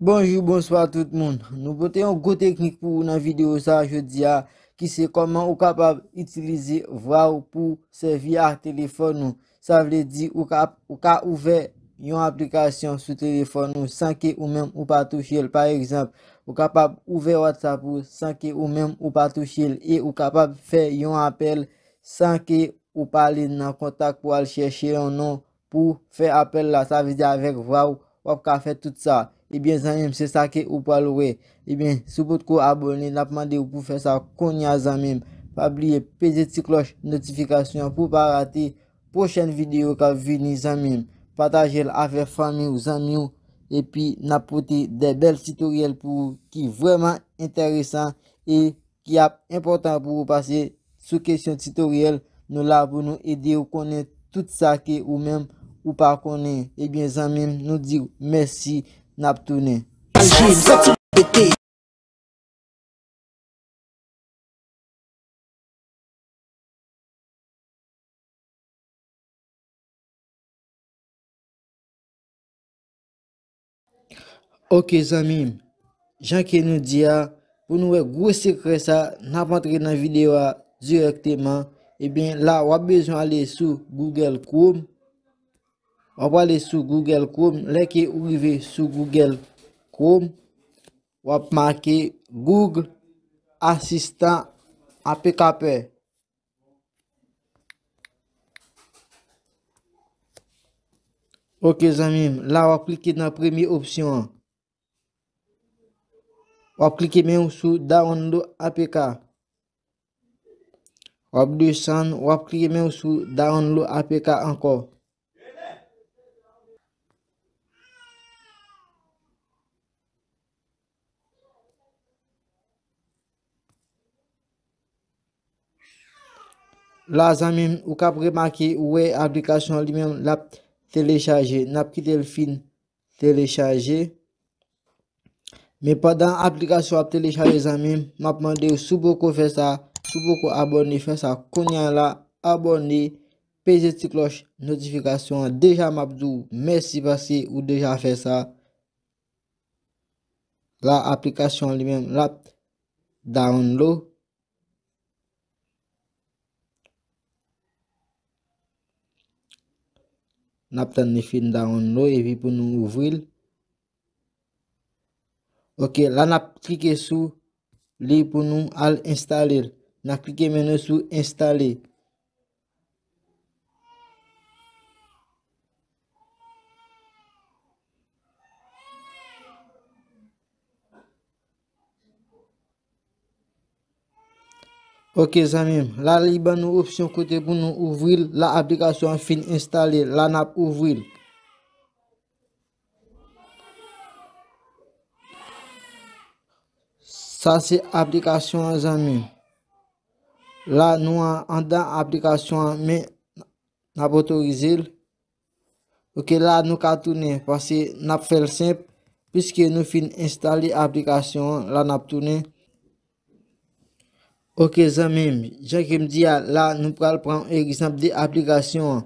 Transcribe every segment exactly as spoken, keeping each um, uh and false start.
Bonjou, bonswa tout moun. Nou pote yon gwo teknik pou ou nan videyo sa a jodi a, ki se kòman ou kapab itilize vwa w pou sèvi ak telefòn ou. Sa vle di ou ka, ou ka ouvè yon aplikasyon sou telefòn ou san ke ou menm ou pa touche l. Pa egzanp, ou kapab ouvè WhatsApp ou san ke ou menm ou pa touche l e ou kapab fè yon apèl san ke ou pa ale nan kontak pou al chèche yon non pou fè apèl la. Sa vle di avèk vwa w, w ap ka fè tout sa. Ebyen, zanmi m, se sa ke ou pral wè. Ebyen, si w potko abòne, n ap mande w pou fè sa kounye a, zanmi m. Pa bliye peze ti klòch notifikasyon an pou w pa rate pwochèn videyo k ap vini, zanmi m. Pataje l avèk fanmi w, zanmi w, epi n ap pote de bèl titoryèl pou ou ki vrèman enteresan e ki ap enpòtan pou ou pase sou kesyon titoryèl. Nou la pou nou ede w konnen tout sa ke ou menm ou pa konnen. Ebyen, zanmi m, nou di w mèsi, n ap tounen. Ok, zanmi m. Jan ke nou di a, pou nou wè gwo sekrè sa, n ap antre nan videyo a dirèkteman. Ebyen, la, w ap bezwen ale sou Google Chrome. W ap ale sou Google Chrome. Lè ke ou rive sou Google Chrome, w ap make Google Assistant A P K Pair. Ok, zanmi m, la w ap klike nan premye opsyon an. W ap klike men w sou Download A P K. W ap desann, w ap klike men w sou Download A P K ankò. La, zanmi m, ou kab remake, ou wè aplikasyon an li menm, l ap telechaje. N ap kite l fin telechaje. Men pandan aplikasyon ap telechaje, zanmi m, m ap mande w, si w poko fè sa, si w poko abòne, fè sa kounye a la, abòne, peze ti klòch notifikasyon an. Deja, m ap di w mèsi paske ou deja fè sa. La, aplikasyon an li menm, l ap download. N ap tann li fin download epi pou nou ouvri l. Ok, la n ap klike sou li pou nou al enstale l. N ap klike men nou sou enstale. Ok, zanmi m. La, li ban nou opsyon kote pou nou ouvri l. La, aplikasyon an fin enstale. La, n ap ouvri l. Sa se aplikasyon an, zanmi m. La, nou an, anndan aplikasyon an, men n ap otorize l. Ok, la nou ka tounen, paske n ap fè l senp, piske nou fin enstale aplikasyon an, la n ap tounen. Ok, zanmi m, jan ke m di a, la nou pral pran egzanp de aplikasyon an.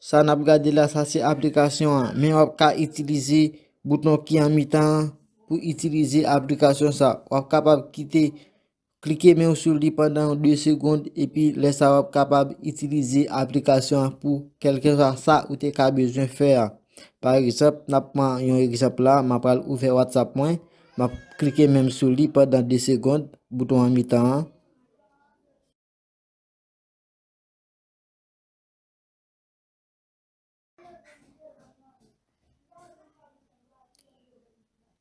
Sa n ap gade la, sa se aplikasyon an, men w ap ka itilize bouton ki an mitan an pou itilize aplikasyon sa. W ap kapab kite klike men w sou li pandan de segonn, epi lè sa w ap kapab itilize aplikasyon an pou kèlkeswa sa ou te ka bezwen fè a. Pa egzanp, n ap pran yon egzanp la, m ap pral ouvè WhatsApp mwen, m ap klike men m sou li pandan de segonn, bouton an mitan an.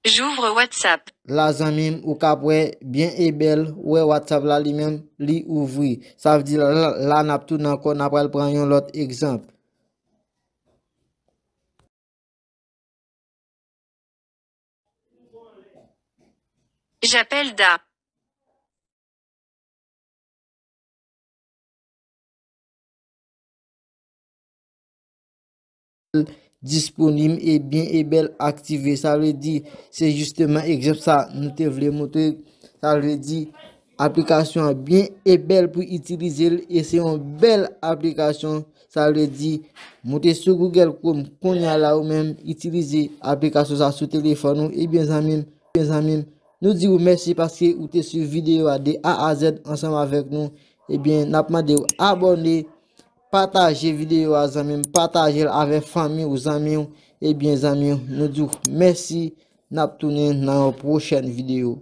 J'ouvre WhatsApp. La, zanmi m, ou kab wè byen e bèl, ou wè WhatsApp la li menm, li ouvri. Sa vle di la, la, la n ap tounen ankò, n ap pral pran yon lòt egzanp. J'appelle Da. Disponib e byen e bèl aktive. Sa vle di, se jisteman egzanp sa nou te vle montre. Sa vle di, Aplikasyon an byen e bèl pou itilize l, e se yon bèl aplikasyon. Sa vle di, moute sou Google Chrome kounye a la, ou menm itilize aplikasyon sa sou telefòn ou. Ebyen zanmi m, ebyen zanmi m, nou di w mèsi paske ou te swiv videyo a de A a Z ansanm avèk nou. Ebyen, n ap mande w abòne, pataje videyo a zanmi m, pataje l avèk fanmi w, zanmi w. Ebyen zanmi m, nou di w mèsi, n ap tounen nan yon pwochèn videyo.